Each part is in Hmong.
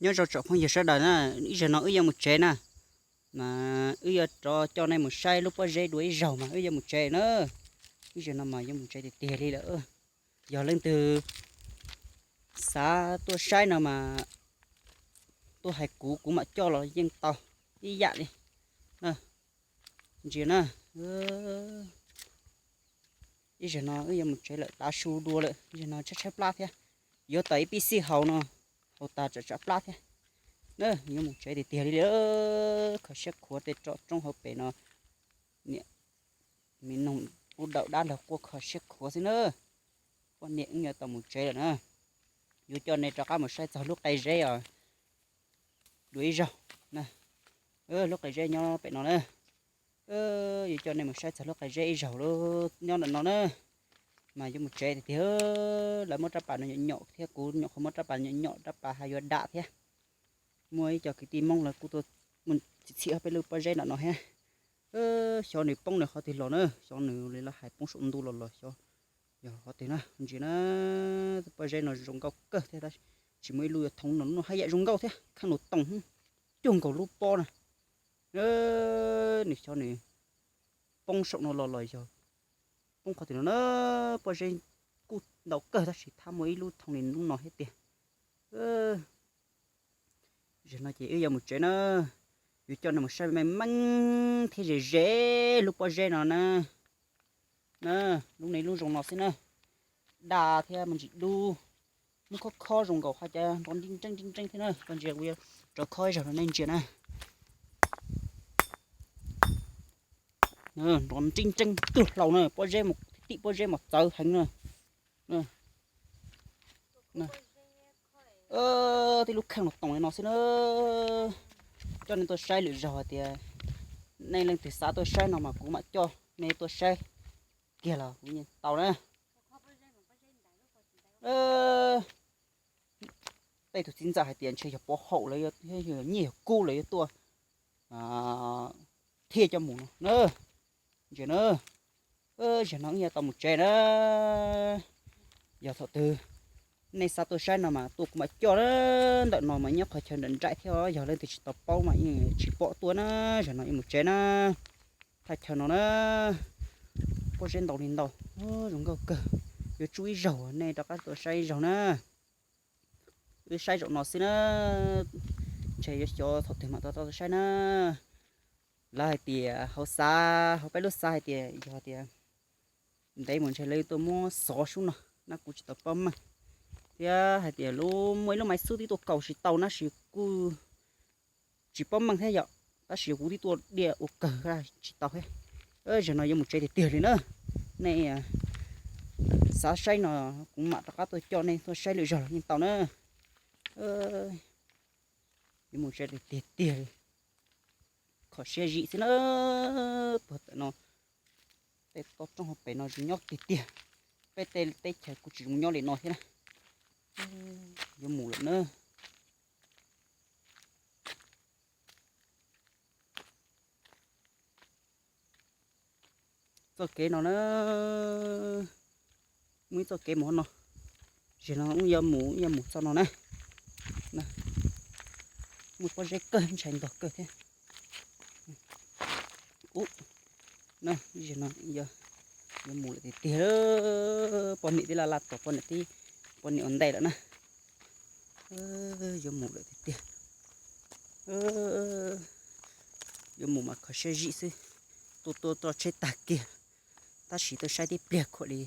Nyob zoo tsoom phooj ywg sawv daws na, ib zaug no wb yuav mus tsev na, mas wb yuav rov coj nej mus saib lub pob zeb dua ib zaug mas wb yuav mus tsev na. Ib zaug no mas yuav mus tsev tiag tiag li lawm. Yog leej twg xav tuaj saib no mas tuaj hais kuv, kuv mam coj los yeej tau ib yam li. Ntsia na, ib zaug no wb yuav mus tsev lawm, tav su dua lawm, ib zaug no tshaib tshaib plab thiab. Yuav tau ib pib xij haus no, haus tas tsam tsam plab thiab. Na, yuav mus tsev tiag tiag li li. Kho siab khuav tej tsob roob hauv pes no, niam, me noog ub daum dab los quaj kho siab khuav xwb na. Poj niam wb yuav tau mus tsev lawm na. Yuav coj nej rov qab mus saib txog lub qe zeb os, dua ib zaug. Lub qe zeb nyob pem no na. Yuav coj nej mus saib txog lub qe zeb ib zaug nyob ntawm no na. Mas yuav mus tsev tiag tiag, lawv muab rab pas no nyom nyom thiab, kuv nyuam qhuav muab rab pas nyom nyom, rab pas haj yuav dam thiab. Muaj ib co kwv tij Hmoob lawv kuj tuaj mus txhim txhim peb lub pob zeb ntawm no thiab. Xyov nws poob nws qhov twg los na, xyov nws li lawv hais poob saum ntuj los los xyov yog qhov twg na. Ntsia na, pob zeb no zoo nkauj kawg thiab, tsis muaj ib lub yuav thoob no, lub no haj yam zoo nkauj thiab, kheej nus toos, cuag nkaus lub pob na. Nws xyov nws poob saum no los los yog poob qhov twg no na. Pob zeb kuj ntau kawg tab sis thab muaj ib lub thoob li lub no thiab tiag. Zaum no ces wb yuav mus tsev na, yuav coj nej mus saib meej meej thiab ze ze lub pob zeb no na. Na, lub no lub zoo no xwb na, daj thiab me ntsis dub, muab khob khob zoo nkaus haj cas nrov nreeb nreeb nreeb nreeb thiab na. Koj ntsia kuv yuav rov khob ib zaug rau nej ntsia na. Nrov nreeb nreeb tuag hlau na, pob zeb, tim pob zeb mas txawv heev na. Tib lub kheej los toom li no xwb na. Coj nej tuaj saib lwm zaug hais tias nej leej twg xav tuaj saib no mas kuv mam coj nej tuaj saib kiag los kuv yeej tau na. Tej tus txiv ntxawm hais tias ntshe yog pov haum lawv, yog nyiaj yog kub lawv yuav tuaj thiaj coj mus no na. Ntsia na, zaum no wb yuav tau mus tsev na. Yog thaum twg nej xav tuaj saib no mas tuaj kuv mam coj na. Ntawm no mas nyob qhov chaw nram nraim thiab, yog leej twg tsis tau paub mas yeej tsis pom tuaj na. Zaum no wb mus tsev na. Thaj chaw no na, pob zeb ntau li ntau, zoo nkauj kawg. Yuav tsum ib zaug nej rov qab tuaj saib ib zaug na. Wb saib zaum no xwb na, ntshe yuav xyov thaum twg mam tau tuaj saib na. Lawv hais tias hauv xav, hauv peb lub xav hais tias yog tias ntev mus ntshe lawv tuaj muab xov sub no na, kuv tsis tau paub meej. Thiab hais tias lub, muaj ib lub maiv xub twb tuaj kaus tsis tau na, sis kuj tsis paub meej thiab yom, tab sis kuv twb tuaj diaj ua kawg tsis tau thiab. Zaum no yuav mus tsev tiag tiag li na. Nej xav saib no kuv mam rov qab tuaj coj nej tuaj saib lwm zaug los yeej tau na. Yuav mus tsev tiag tiag li, kho siab zim xwb na. Puag ta no tej toj roob hauv pes no zoo nyob tiag tiag, peb tej teb chaws kuj tsis zoo nyob li no thiab na. Yuav mus lawm na. Txoj kev no na, muaj ib txoj kev mus no, zaum no wb yuav mus, wb yuav mus txoj no na. Muaj pob zeb kawg, ntshai ntog kawg thiab. Ub, na, zaum no yuav mus lawm tiag tiag, poj niam twb laj laj tos poj niam, poj niam ua ntej lawm na. Yuav mus lawm tiag tiag. Yuav mus mas kho siab zim xwb, tuaj tuaj tso tsheb tag kiag, tab sis tuaj saib tib pliag khuam li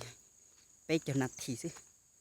peb caug nas this xwb.